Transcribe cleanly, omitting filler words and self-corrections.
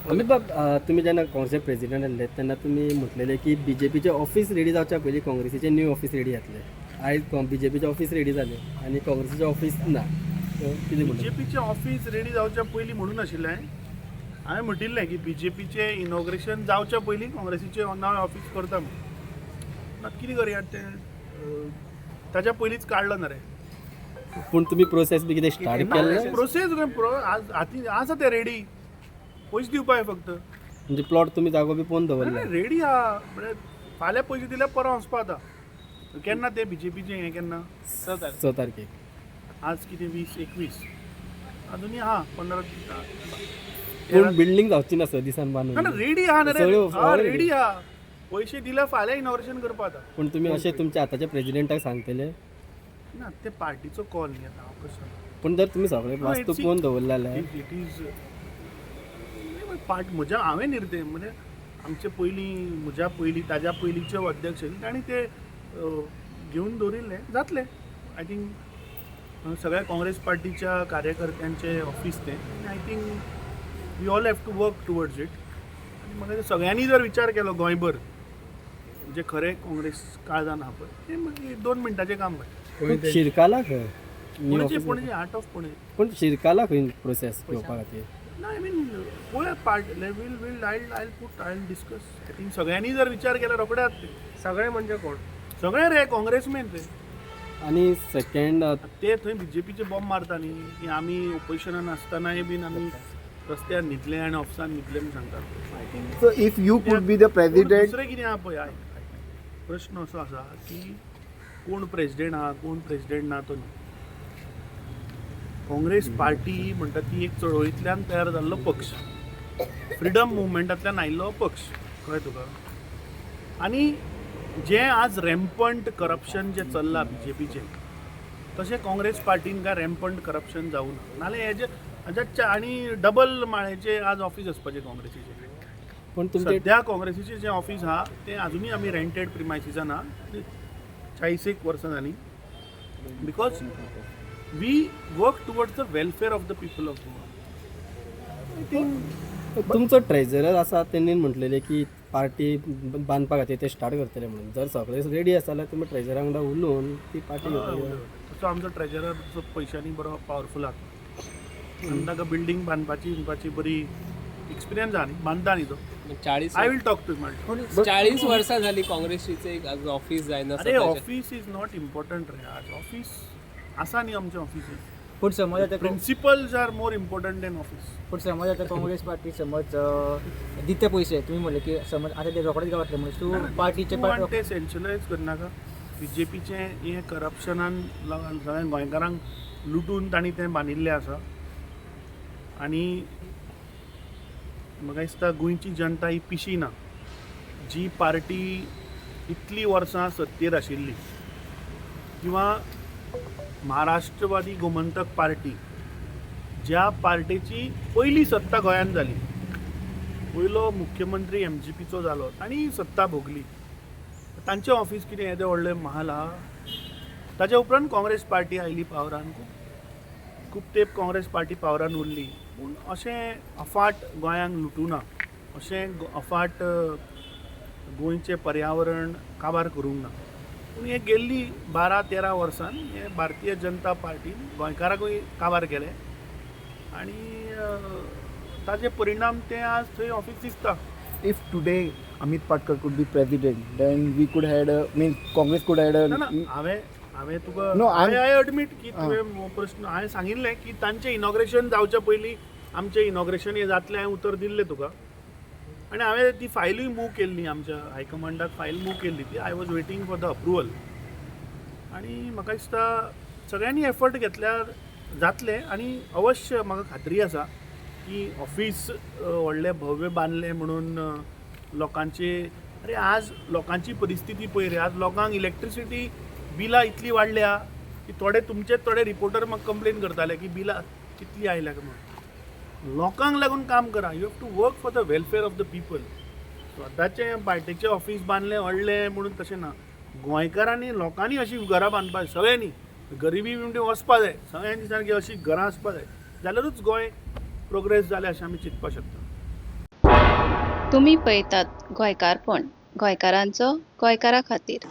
अमित बाब, तुमी जेन्ना काँग्रेसीचे प्रेजिडेंट आहले तेन्ना तुमी म्हटलेले की बीजेपीचे ऑफिस रेडी जावच्या पयलीं काँग्रेसीचे न्यू ऑफिस रेडी जातले. आयज बीजेपीचे ऑफिस रेडी जाले आनी काँग्रेसीचे ऑफिस ना. सो कितें म्हणटा? बीजेपीचें ऑफिस रेडी जावच्या पयलीं म्हणून नाशिल्लें. हांवें म्हणटिल्लें की बीजेपीचें इनॉग्रेशन जावच्या पयलीं काँग्रेसीचें नवें ऑफिस करता म्हणून. आतां कितें करया तें, ताच्या पयलींच काडलो ना रे. पूण तुमी प्रोसेस बी कितें स्टार्ट केल्ले? प्रोसेस आज हाती आसा तें रेडी, पयशे दिवपा फक्त. म्हणजे प्लॉट तुमी जागो बी पळोवन दवरला? रेडी आहा, म्हळ्यार फाल्यां पयशे दिल्यार परवां वचपा आतां. केन्ना तें बीजेपीचें हें केन्ना? 6 तारखेक. आज कितें, 20, 21 अजुनूय आहा, 15. पूण बिल्डींग जावची ना 6 दिसान बांदून. ना, रेडी आहा न्ही रे. सगळ्यो हा, रेडी आहा. पयशे दिल्या, फाल्यां इनॉग्रेशन करपा आतां. पूण तुमी अशें तुमच्या आतांच्या प्रेजिडेंटाक सांगतले? ना, ते पार्टीचो कॉल न्ही आतां, हांव कसो सांगू? पूण जर तुमी सगळे वास्तू पळोवन दवरले जाल्यार. It is part म्हज्या हांवें निर्दे म्हणजे आमचे पयलीं, म्हज्या पयलीं, ताज्या पयलींचे अध्यक्ष तांणी ते घेवन दवरिल्ले. जातले, I think सगळ्या काँग्रेस पार्टीच्या कार्यकर्त्यांचे ऑफिस तें. I think we all have to work towards it. आनी म्हाका दिसता सगळ्यांनी जर विचार केलो गोंयभर, जे खरें काँग्रेस काळजान आहा पळय, तें मागीर 2 मिनटाचें काम पळय. पूण शिरकाला खंय new Panaji. Office? Panaji, art of Panaji. पूण शिरकाला खंय प्रोसेस घेवपा खातीर? ना, I mean पळोवया part will I put I discuss. I think सगळ्यांनी जर विचार केला, रोखडे ते. सगळे म्हणजे कोण? सगळे रे, काँग्रेसमॅन रे. आनी सेकंड ते थंय बीजेपीचे बॉम्ब मारता न्ही की आमी ओपोजिशनान आसतनाय बीन आमी रस्त्यार न्हिदले आनी ऑफिसान न्हिदले म्हूण सांगतात, I think. So if you could be the president, दुसरें कितें आहा पळय, आयक आयक. प्रश्न असो आसा की कोण प्रेजिडेंट आहा, कोण प्रेजिडेंट ना तो न्ही. काँग्रेस पार्टी म्हणटा ती एक चळवळींतल्यान तयार जाल्लो पक्ष, फ्रिडम मुवमेंटांतल्यान आयिल्लो पक्ष, कळ्ळें तुका? आनी जें आज रॅम्पंट करप्शन जें चल्लां बीजेपीचें, तशें काँग्रेस पार्टीन काय रॅम्पंट करप्शन जावूं ना. नाल्यार हेजे हाज्या आनी डबल माळ्याचें आज ऑफीस आसपाचें काँग्रेसीचें. पूण तुमचे सध्या काँग्रेसीचें जें ऑफीस आहा तें अजुनूय आमी रेंटेड प्रिमायसिसान आहा, 40 एक वर्सां जालीं, because we work towards the welfare of the people of Goa, I think. तुमचो ट्रेजरर आसा तेणी म्हटलेले की पार्टी बांदपा खातीर ते स्टार्ट करतले म्हणून. जर सगळे रेडी आसा जाल्यार तुमी ट्रेजरा वांगडा उलोवन ती पार्टी घेवपाक. तसो आमचो ट्रेजरर तसो पयशांनी बरो पावरफूल आहा आनी ताका बिल्डींग बांदपाची बिनपाची बरी एक्सपिरियन्स आहा न्ही, बांदता न्ही तो. 40 I will talk to him. 40 वर्सां झाली काँग्रेसीचे एक अजून ऑफिस जायना. अरे, ऑफिस is not important रे. आज ऑफिस आसा न्ही आमचें ऑफिस. पूण समज आतां Principles are more important than office. पूण समज आतां काँग्रेस पार्टी समज दिता पयशे, तुमी म्हणले की समज आतां ते रोखडेच गावतले म्हणून तूं पार्टीचे तूं आनी ते सेन्शलायज करनाका. बीजेपीचें हें करप्शनान सगळ्या गोंयकारांक लुटून तांणी तें बांदिल्लें आसा. आनी म्हाका दिसता गोंयची जनता ही पिशी ना. जी पार्टी इतलीं वर्सां सत्तेर आशिल्ली किंवा महाराष्ट्रवादी गोमंतक पार्टी, ज्या पार्टेची पयली सत्ता गोंयांत जाली, पयलो मुख्यमंत्री एमजीपीचो जालो, तांणी सत्ता भोगली, तांचें ऑफिस कितें येदें व्हडलें महाल आहा? ताच्या उपरांत काँग्रेस पार्टी आयली पावरान. खूब खूब तेंप काँग्रेस पार्टी पावरान उरली, पूण अशें अफाट गोंयांक लुटूना, अशें अफाट गोंयचें पर्यावरण काबार करूंक ना. पूण हे गेल्ली 12-13 वर्सान हे भारतीय जनता पार्टीन गोंयकारांकूय काबार केलें आनी ताजे परिणाम ते आज थंय ऑफिस दिसता. If today Amit Patkar could be president, then we could had a, means Congress could had a. ना ना, हांवें तुका No, I'm- I admit की तुवें हो प्रश्न, हांवें सांगिल्लें की तांचें इनॉग्रेशन जावच्या पयलीं आमचें इनॉग्रेशन हें जातलें, हांवें उतर दिल्लें तुका. आनी हांवें ती फायलूय मूव केल्ली, आमच्या हायकमांडाक फायल मूव केल्ली ती. I was waiting for the approval. आनी म्हाका दिसता सगळ्यांनी एफर्ट घेतल्यार जातलें. आनी अवश्य म्हाका खात्री आसा की ऑफिस व्हडलें भव्य बांदलें म्हणून लोकांची, अरे, आज लोकांची परिस्थिती पळय रे. आज लोकांक इलेक्ट्रिसिटी बिलां इतली वाडल्या की थोडे तुमचेच थोडे रिपोर्टर म्हाका कंप्लेन करताले की बिलां कितली आयल्या काय म्हणून. लोकांक लागून काम करा. You have to work for the welfare of the people. स्वताचें पार्टीचें ऑफिस बांदलें व्हडलें म्हणून तशें ना. गोंयकारांनी, लोकांनी अशीं घरां बांदपा जाय. सगळ्यांनी गरिबी बिमटी वचपा जाय. सगळ्यांनी सारकी अशी घरां आसपा जाय, जाल्यारूच गोंय प्रोग्रेस जालें अशें आमी चिंतपाक शकता. तुमी पळयतात गोंयकारपण, गोंयकारांचो गोंयकारा खातीर.